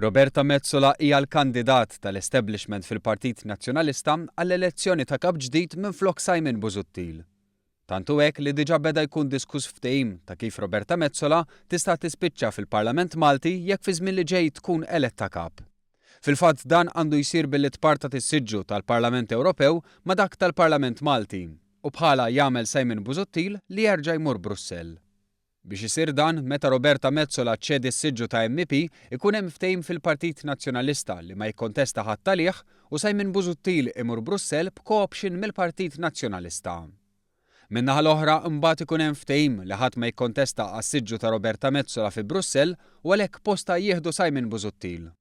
Roberta Metsola hija l-kandidat tal-establishment fil-Partit Nazzjonalista għall-elezzjoni ta' Kap ġdid minflok Simon Busuttil. Tant hu hekk li diġà beda jkun diskuss ftehim ta' kif Roberta Metsola tista' tispiċċa fil-Parlament Malti jekk fiż-żmien li ġej tkun eletta Kap. Fil-fatt dan għandu jsir billi tpartat is-siġġu tal-Parlament Ewropew ma' dak tal-Parlament Malti u bħalha jagħmel Simon Busuttil li jerġa' jmur Brussell. Biex isir dan, meta Roberta Metsola ċċedi s-siġġu ta' MEP, ikun hemm ftehim fil-Partit Nazzjonalista li ma jikkontesta ħadd għalih u Simon Busuttil imur Brussell b'co-option mill-Partit Nazzjonalista. Min-naħa l-oħra, imbagħad ikun hemm ftehim li ħadd ma jikkontesta għas-siġġu ta' Roberta Metsola fi Brussell u għalhekk postha jieħdu Simon Busuttil.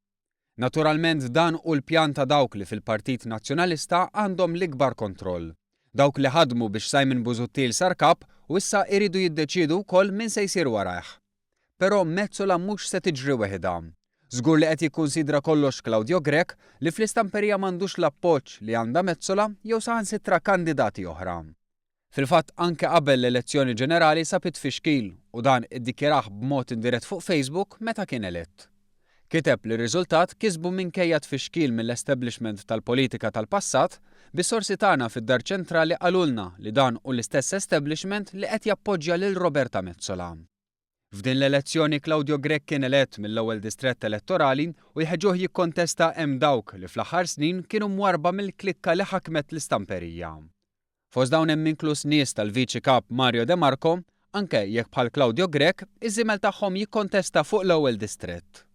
Naturalment dan hu l-pjan ta' dawk li fil-Partit Nazzjonalista għandhom l-ikbar kontroll. Dawk li ħadmu biex Simon Busuttil sar Kap u issa iridu jiddeċiedu wkoll min se jsir warajh. Però Metsola mhux se tiġri weħidha. Żgur li qed jikkunsidra kollox Claudio Grech li fl-istamperija m'għandux l-appoġġ li għandha Metsola jew saħansitra kandidati oħra. Fil-fatt anke qabel l-elezzjoni ġenerali sab it-tfixkil u dan iddikjarah b'mod indirett fuq Facebook meta kien elett. Kiteb li r-riżultat kisbu minkejja tfixkil mill-establishment tal-politika tal-passat, bis-sorsi tagħna fid-Dar Ċentrali qalulna li dan hu l-istess establishment li qed jappoġġja lil Roberta Metsola. F'din l-elezzjoni Claudio Grech kien elett mill-ewwel distrett elettorali u jħeġġuh jikkontesta hemm dawk li fl-aħħar snin kienu mwarrba mill-klikka li ħakmet l-istamperija. Fost dawn hemm inkluż nies tal-Viċi Kap Mario De Marco, anke jekk bħal Claudio Grech, iż-żiemel tagħhom jikkontesta fuq l-ewwel distrett.